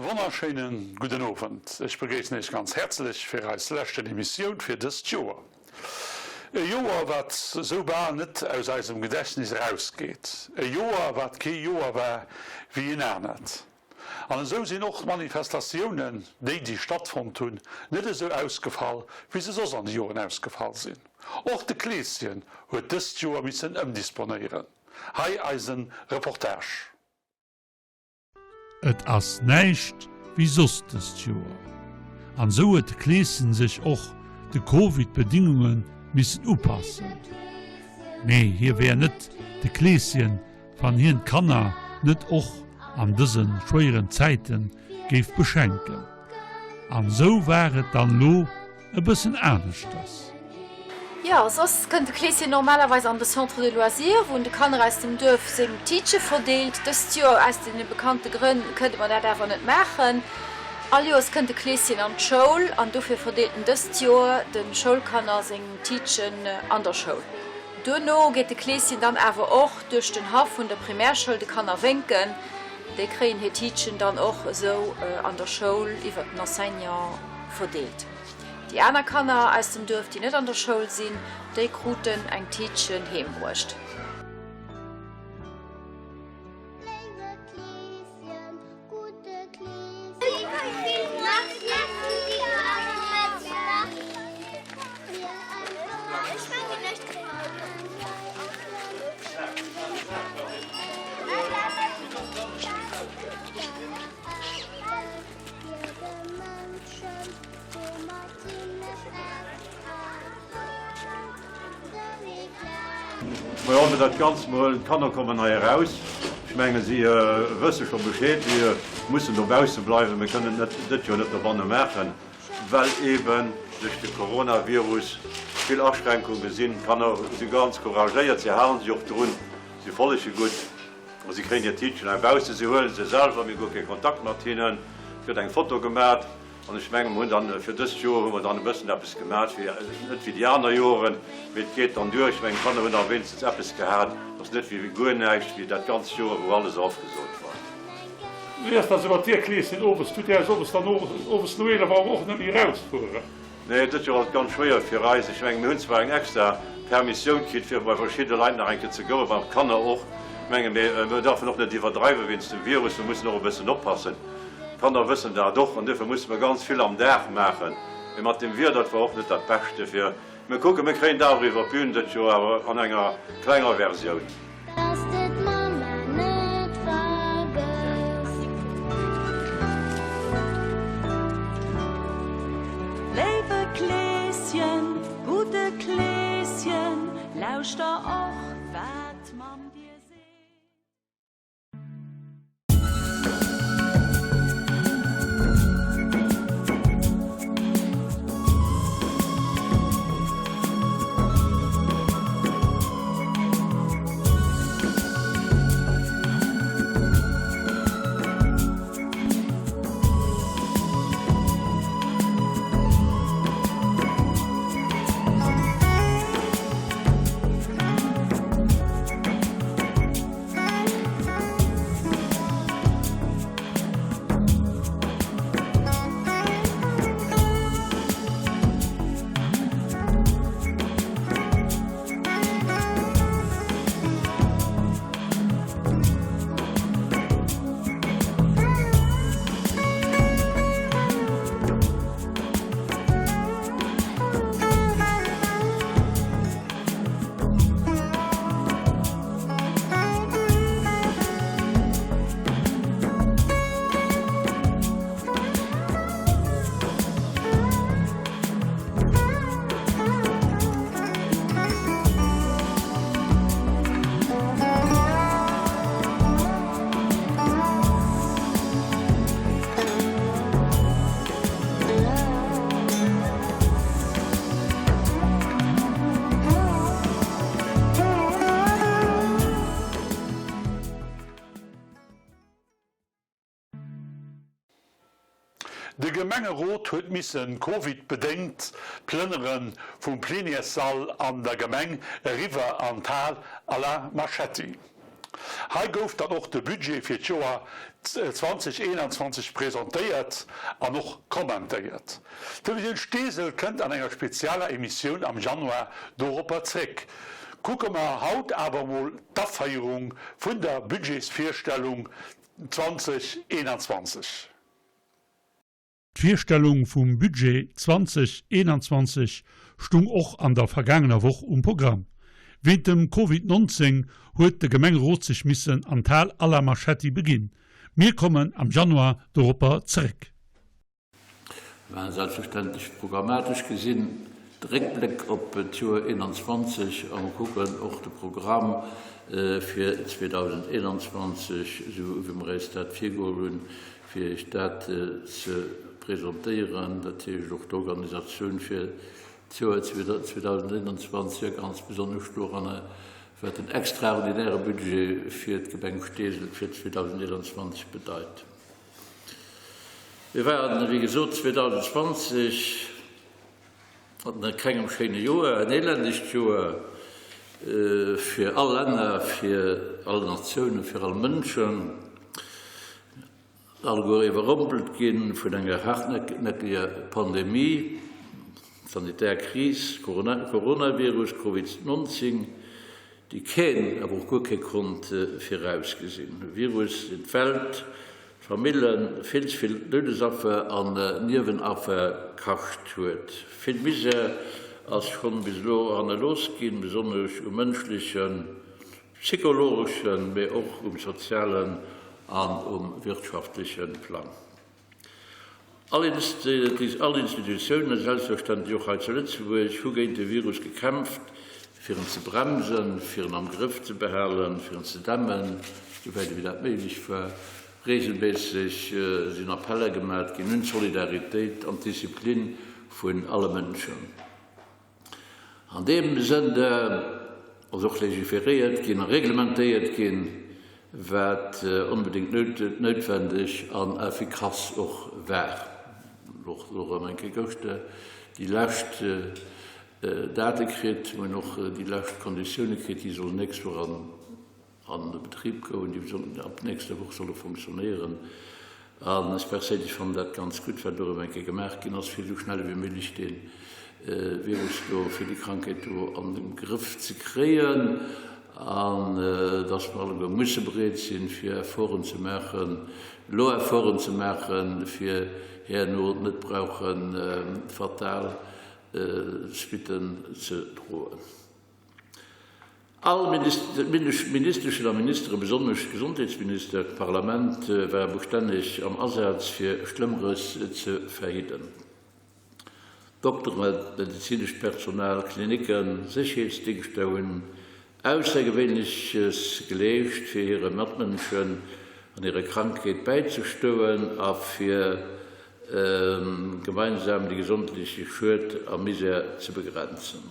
Wonnerschéinen gudden Owend. Ech begréissen Iech ganz häerzlech fir eis leschten Emissioun fir dëst Joer. E Joer wat sou bal net aus eisem Gedächtnis erausgeet. E Joer wat kee Joer war wéi en anert. An esou sinn och d'Manifestatiounen, déi déi stattfonnt hunn, net esou ausgefall wéi se soss an de Joren ausgefall sinn. Och de Kleeschen huet dëst Joer missen ëmdisponéieren. Hei eisen Reportage. Et ass näischt wéi soss dëst Joer. An esou huet de Kleeschen sech och de Covid-Bedingunge missen upassen. Mee hie wär net de Kleeschen, wann hien d'Kanner net och an dëse schwéieren Zäite géif beschenken. An esou war et dann lo E bëssen aneschters. Jo, soss kënnt de Kleeschen normalerweis an de Centre de loisirs, wou en de Kanner aus dem Duerf seng Tiitche verdeelt. Dëst Joer, aus deene bekannte Grënn, kënnte mer dat awer net maachen. All Joers kënnt de Kleeschen an d'Schoul an dofir verdeelt en dëst Joer de Schoulkanner seng Tiitchen an der Schoul. Duerno geet de Kleeschen dann awer och duerch den Haff vun der Primärschoul de Kanner wénken. Déi kréien hir Tiitchen dann och esou an der Schoul iwwert den Enseignant. Verdeelt. Déi aner Kanner aus dem Duerf, déi net an der Schoul sinn, déi kruten eng Tiitchen heem bruecht. Majo, fir dat Ganzt mol, d'Kanner kommen hei eraus. Ech menge si wësse scho Bescheed, mir mussen dobausse bleiwen, mir kënnen et dëtt Joer net dobanne maachen, well eeben duerch de Coronavirus vill Aschränkunge sinn. D'Kanner si ganz couragéiert, si hale sech och drun, si follege gutt. A si kréien hir Tiitchen hei baussen, si huele se selwer, mir hu guer kee Kontakt mat hinnen. Et gëtt eng Foto gemat an ech menge mer hunn dann fir dëst Joer hu mer dann e bëssen eppes gemat, fir net wéi déi aner Joren, mee et geet dann duer. Ech mengen d'Kanner hunn awer wéinstens eppes gehat, et ass net wéi guer näischt, wéi dat ganzt Joer wou alles ofgesot war. Wéi ass dat esou mat dir Kleeschen, owes? Tut dir eis owes dann owes no 11 Auer och net méi erausfueren? Nee, et ass jo alt ganz schwéier fir eis. Ech mengen, mir hunn zwar eng extra Permissioun kritt, fir bei verschidde Leit nach eng Kéier ze goen, bei Kanner och. Ech mengen, mee mir därfen och net iwwerdreiwen wéinst dem Virus. Mir mussen och e bëssen oppassen. D'Kanner wëssen dat och an duerfir musse mer ganz vill am Dag maachen. Mee mat dem Wieder, dat war och net dat Beschte fir. Mir kucken, mir kréien dat awer iwwer d'Bün dëtt Joer, awer an enger klenger Versioun. Dass de d'Mamma net vergëss. Léiwe Kleeschen, gudde Kleeschen, lauschter och, wat d'Mamm dir seet. De Gemengerot huet missen Covid-bedéngt d'Plënnere vum Plenièressall an der Gemeng eriwwer an d'Hal Alain Marchetti. Hei gouf dann och de Budget fir d'Joer. 2021 presentéiert an och kommentéiert. D'Televisioun Steesel kënnt an enger spezialer Emissioun am Januar doropper zréck. Kucke mer haut awer mol d'Aféierung vun der Budgetsvirstellung 2021. D'Virstellung vum Budget 2021 stung och an der vergaangener Woch um Programm. Wéint dem Covid 19 huet de Gemengerot sech missen an d'Hal Alain Marchetti beginn. Mir kommen am Januar doropper zeréck. Mir maachen selbstverständlech programmatesch gesinn de Réckbléck op d'Joer 21 a mer kucken och de Programm fir 2021, esou wéi mer eis dat virgeholl hunn, fir Iech dat ze presentéieren, dat heescht och d'Organisatioun fir d'Joer 2021 a ganz besonnesch doranner, wat den extraordinäre Budget fir d'Gemeng Steesel fir 2021 bedeit. Mir waren, wéi gesot, 2020 an kengem schéine Joer, en elendegt Joer fir all Länner, fir all Natiounen, fir all Mënschen, alleguer iwwerrompelt gi vun enger hartnäckeger Pandemie, sanitär Kris, Coronavirus, Covid 19, déi keen, awer och guer kee konnt virausgesinn. E Virus, deen d'Welt, d'Famillen, vill ze vill Doudesaffer an Niewenaffer kascht huet. Vill Misär ass schonn bis elo hannerlooss ginn, besonnesch um mënschlechen, psychologeschen, mee och um sozialen an um wirtschaftleche Plang. All Institutiounen, selbstverständlech och hei zu Lëtzebuerg, hu géint de Virus gekämpft, fir en ze bremsen, fir en am Grëff ze behalen, fir en ze dämmen, souwäit ewéi dat méiglech war. Reegelméisseg sinn Appeller gemat ginn un d'Solidaritéit an d'Disziplin vun alle Mënschen. An deem Sënn ass och legiferéiert ginn a reglementéiert ginn, wat onbedéngt noutwendeg an effikass och war. Och elo erëm eng Kéier gëschter déi lescht Date kritt, mir hunn och déi lescht Konditioune kritt, déi sollen d'nächst Woch an an de Betrib goen, déi sollen ab nächster Woch solle fonctionnéieren. An ech perséinlech fannen dat ganz gutt, wat do erëm eng Kéier gemaach ginn ass, fir esou schnell ewéi méiglech dee Virus do, fir déi Krankheet do an de Grëff ze kréien. An dass mer alleguer musse bereet sinn, fir Efforten ze maachen, elo Efforten ze maachen, fir herno net brauche fatal Suitten ze droen. All Ministeschen a Ministeren, besonnesch Gesondheetsminister, d'Parlament war bestänneg am Asaz fir Schlëmmeres ze verhidden. Dokteren, medezinescht Personal, Klinicken, Sécherheetsdingschter hunn Aussergewéinleches geleescht fir hire Matmënschen an hirer Krankheet bäizestoen a fir gemeinsam de gesondheetleche Schued a Misär ze begrenzen.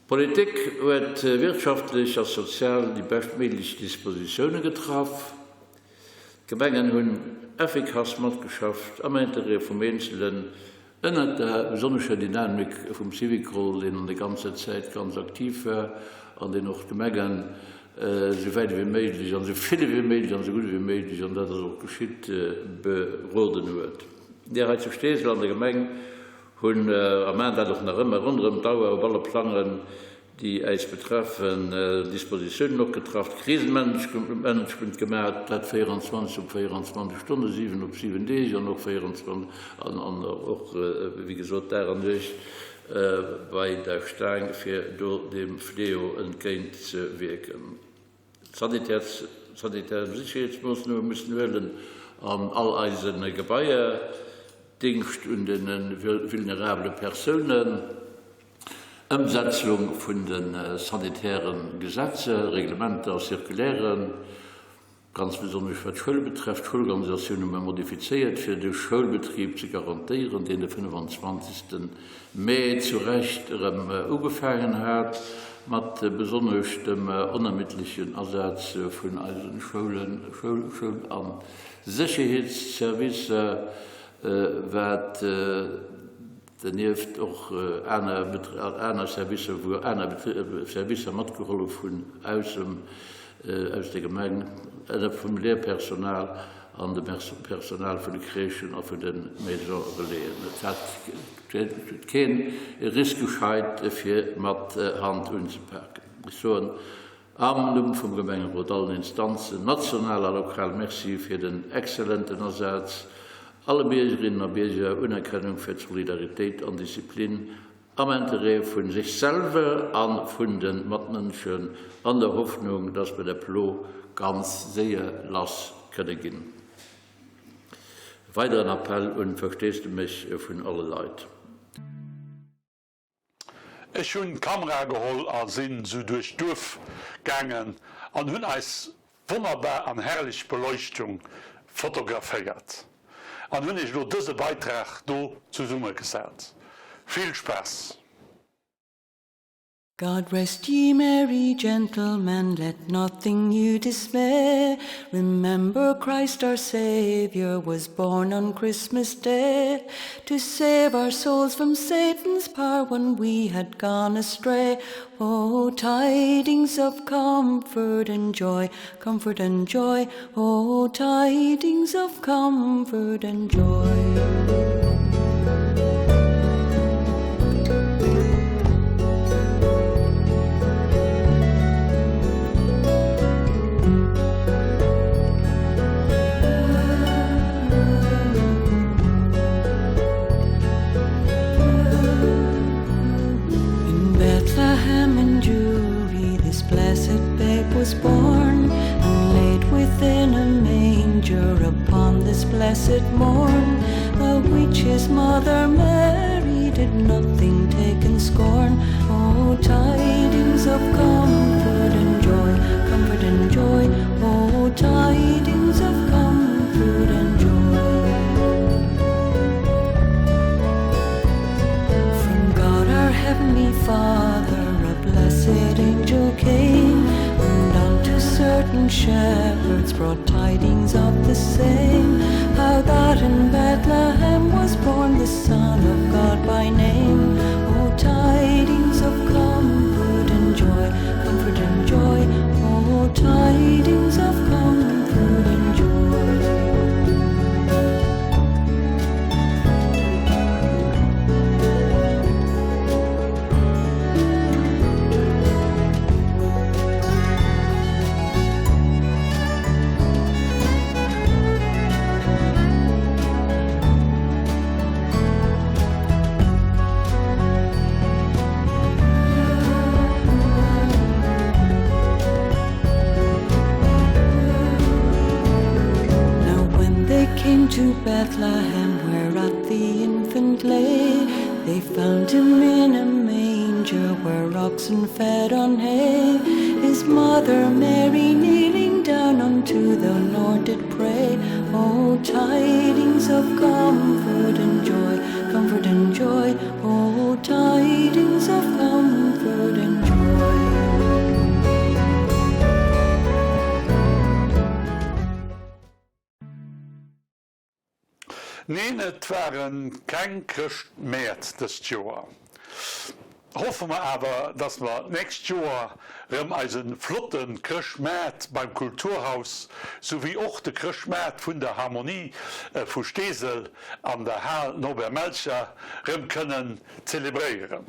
D'Politik huet wirtschaftlech a sozial déi beschtméiglech Dispositioune getraff. D'Gemengen hunn effikass matgeschafft am Interêt vum Eenzelen, ënnert der besonnescher Dynamik vum Syvicol, deen an der ganzer Zäit ganz aktiv war an deen och d'Gemengen esou wäit ewéi méiglech an esou vill ewéi méiglech an esou gutt ewéi méiglech, an dat ass och geschitt, beroden huet. Mir hei zu Steesel an der Gemeng Hunn a maachen dat och nach ëmmer ronderëm d'Auer op alle Plangen, déi äis betreffen, Dispositiounen och getraff, Krisenmanagement gemaach, dat 24 op 24 Stonnen, 7 op 7 Deeg an och 24 an och wéi gesot Dag an Nuecht bei der Staang, fir do deem Fléau entgéint ze wierken. Sanitär Sécherheetsmoossname mussen huelen an all eise Gebaier, Déngscht un de vulnerabele Persounen, Ëmsetzung vun de sanitäre Gesetzer, Reglementer a Circulairen, Ganz besonnesch wat d'Schoul betrefft, D'Schoulorganisatioun hu mer modifizéiert, fir de Schoulbetrib ze garantéieren, deen de 25. Mee zu Recht erëm ugefaangen hat, mat besonnesch dem onermiddlechen Asaz vun eise Schoulen, Schoul a Sécherheetsservicer, wat. Dernieft och aner aner Servicer, wou aner Servicer matgehollef hunn aus dem aus der Gemeng, vum Lehrpersonal an dem Personal vun de Crèchen a vun de Maisons Relaisen. Et hat keen e Risk gescheit, fir mat Hand unzepaken. Ech soen Am Numm vum Gemengerot allen Instanzen, national a lokal, Merci fir den exzellenten Asaz, alle Biergerinnen a Bierger Unerkennung fir d'Solidaritéit an Disziplin am Interêt vun sech selwer a vun de Matmënschen, an der Hoffnung, dass mir der Plo ganz séier lass kënne ginn. E weideren Appell un d'Versteesdemech vun alle Leit. Ech hunn d'Kamera geholl a sinn sou duerch d'Duerf gaangen an hunn eis wonnerbar an herrlech Beleuchtung fotograféiert an hunn iech elo dëse Beitrag do zesumme gesat. Vill Spaass! God rest ye merry gentlemen, let nothing you dismay. Remember Christ our Saviour was born on Christmas Day to save our souls from Satan's power when we had gone astray. Oh, tidings of comfort and joy, comfort and joy, oh, tidings of comfort and joy. In Bethlehem in Jewry this blessed babe was born and laid within a manger upon this blessed morn the which his mother Mary did nothing take in scorn O tidings of comfort and joy comfort and joy O tidings of comfort and joy From God our heavenly Father a blessed angel came and unto certain shepherds brought tidings of the same how that in Bethlehem was born the Son of God by name O tidings of comfort and joy comfort and joy O tidings of comfort and joy. Now when they came to Bethlehem whereat the infant lay, they found him in a manger where oxen fed on hay. His mother Mary kneeling down unto the Lord did pray, O tidings of comfort and joy, comfort and joy, O tidings of comfort and joy. Neen, et ware keng Chrëschtmäert dëst Joer. Hoffe mer awer, dass mer d'nächst Joer rëm eise flotte Chrëschtmaart beim Kulturhaus souwéi och de Chrëschtmaart vun der Harmonie vu Steesel an der Hal Norbert Melcher rëm kënnen zelebréieren.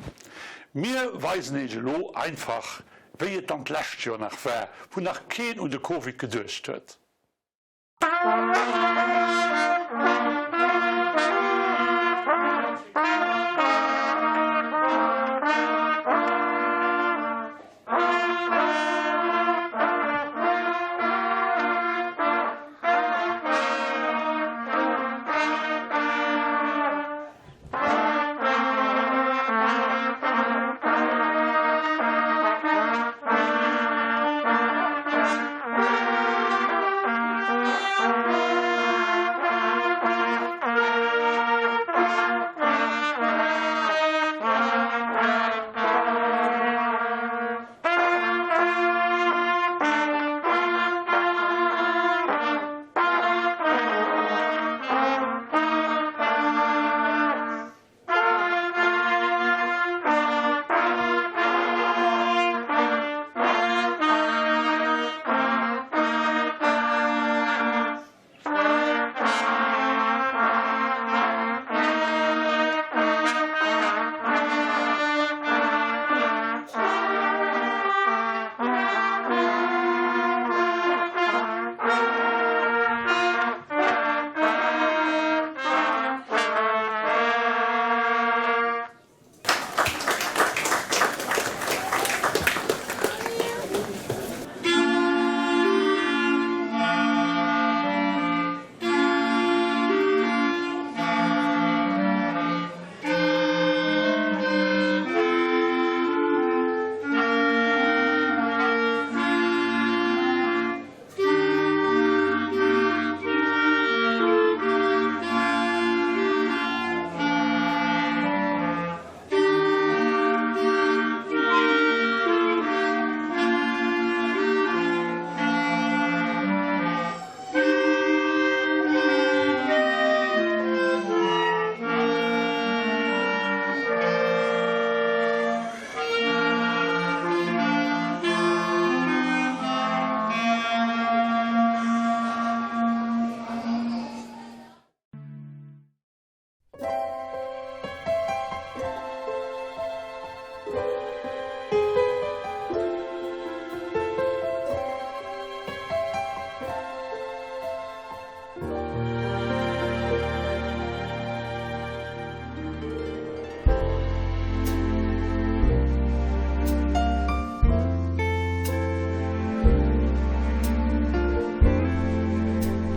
Mir weisen Iech elo einfach, wéi et dann d'lescht Joer nach war, wou nach keen un de Covid geduecht huet.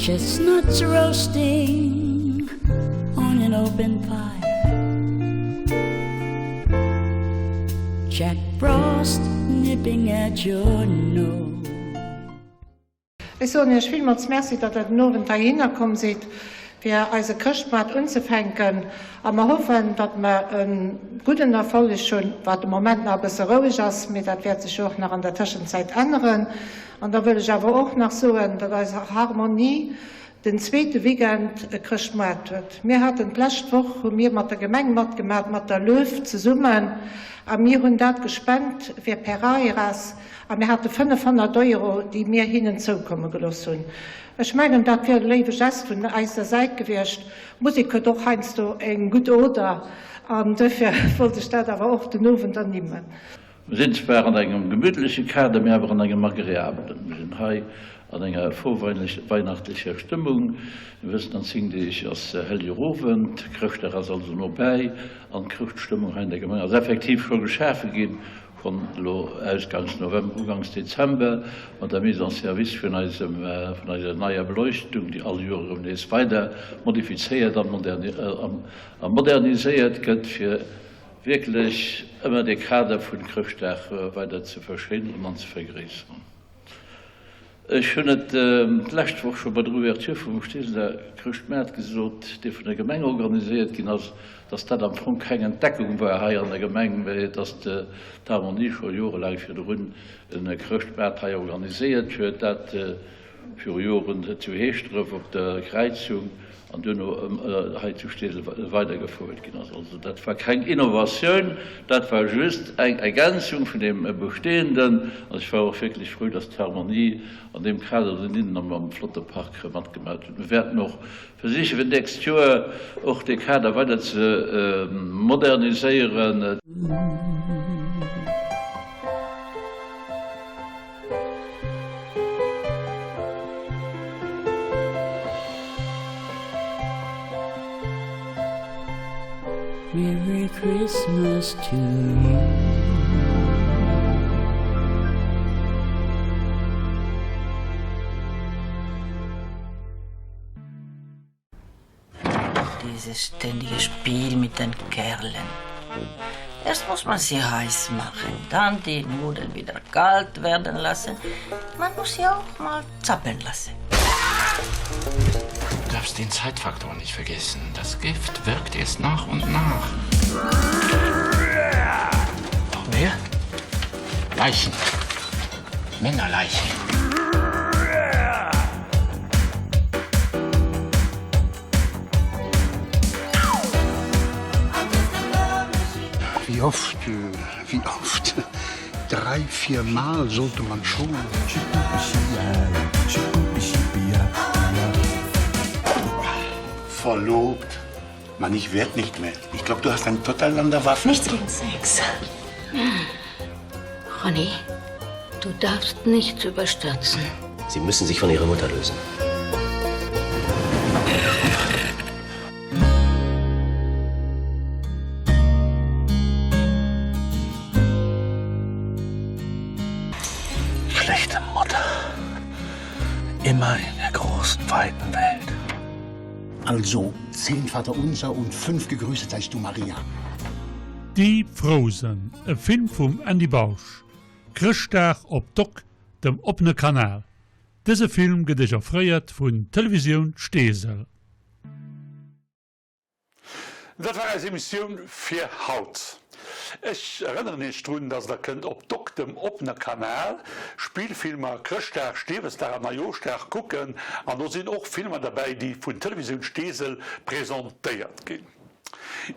Chestnuts roasting on an open fire. Jack Frost nipping at your nose. Ech soen Iech villmools Merci, datt Der den Owend heihinner komm sidd, fir eise Chrëschtmaart unzefänken. A mer hoffen, datt mer e gudden Erfolleg hunn, wat de Moment nach e bësse roueg ass, mee dat wäert sech jo och nach an der Tëschenzäit änneren. An da wëll ech awer och nach soen, datt eis Harmonie den zweete Weekend e Chrëschtmoart huet. Mir haten d'lescht Woch, hu mir mat der Gemeng matgemat, mat der Löw zesummen, a mir hunn dat gespent fir Pereiras, a mir hate 500 Euro, déi mir hinnen zoukomme gelooss hunn. Ech mengen, dat wier e léiwe Gest vun eiser Säit gewiescht. D'Musek huet och heiansdo eng gutt Oder, an duerfir wollt ech dat awer och den Owend ernimmen. Mir sinn zwar an engem gemütleche Kader, mee awer an engem agreabelen. Mir sinn hei an enger vorweihnachtlecher Stëmmung. Mir wëssen, an 10 Deeg ass Helliger Owend, Chrëschtdag ass also nobäi an d'Chrëschtstëmmung hei an der Gemeng ass effektiv scho geschafe ginn, schonn elo ausgangs November, ugangs Dezember, mat der Mise en service vun eisem, vun eiser neier Beleuchtung, déi all Joer erëm nees weider modifizéiert a moderniséiert gëtt, fir wierklech ëmmer de Kader vun Chrëschtdag weider ze verschéineren an ze vergréisseren. Ech hunn et d'lescht Woch scho bei der Ouverture vum Steeseler Chrëschtmaart gesot, dee vun der Gemeng organiséiert ginn ass, dass dat am Fong keng Entdeckung war hei an der Gemeng, mä dass d'Harmonie scho jorelaang virdrun e Chrëschtmaart hei organiséiert huet. Dat viru Joren zu Heeschdref op der Kräizung an duerno hei zu Steesel weidergefouert ginn ass. Also dat war keng Innovatioun, dat war just eng Ergänzung vun deem Bestehenden. An ech war och wierklech frou, dass d'Harmonie an deem Kader dohinnen am flotte Park matgemaach huet. Mir wäerten och versichen, fir d'nächst Joer och dee Kader weider ze moderniséieren. Merry Christmas to you. Dieses ständige Spiel mit den Kerlen. Erst muss man sie heiß machen, dann die Nudeln wieder kalt werden lassen. Man muss sie auch mal zappeln lassen. Du darfst den Zeitfaktor nicht vergessen. Das Gift wirkt erst nach und nach. Noch mehr? Leichen. Männerleichen. Wie oft, wie oft? Drei, vier Mal sollte man schon. Verlobt. Mann, ich werd nicht mehr. Ich glaube, du hast einen total an der Waffe. Nichts gegen Sex. Ronny, du darfst nichts überstürzen. Sie müssen sich von Ihrer Mutter lösen. Schlechte Mutter. Immer in der großen, weiten Welt. Also zehn Vaterunser und fünf Gegrüßet seist du Maria. Deep Frozen, e Film vum Andy Bausch, Chrëschtdag op Doc, dem oppene Kanal. Dëse Film gëtt Iech offréiert vun Televisioun Steesel. Dat war eis Emissioun fir haut. Ech erënneren Iech drun, dass der kënnt op Doc, dem oppene Kanal, Spillfilmer Chrëschtdag, Stierwesdag an Neijooschdag kucken an do sinn och Filmer derbäi, déi vun Televisioun Steesel presentéiert ginn.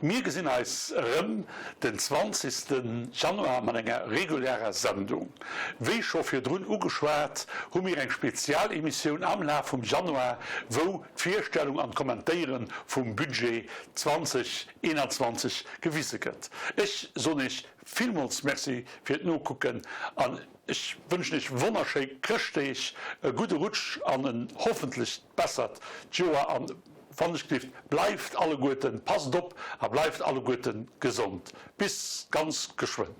Mir gesinn eis erëm den 20. Januar mat enger regulärer Sendung. Wéi scho virdrun ugeschwat, hu mir eng Spezialemissioun am Laf vum Januar, wou d'Virstellung an d'Kommentéiere vum Budget 2021 gewise gëtt. Ech soen Iech villmools Merci fir d'Nokucken an ech wënschen Iech wonnerschéi Chrëschtdeeg, e gudde Rutsch an en hoffentlech bessert Joer an wann ech gelift, bleift alleguerten, passt op a bleift alleguerten gesond. Bis ganz geschwënn.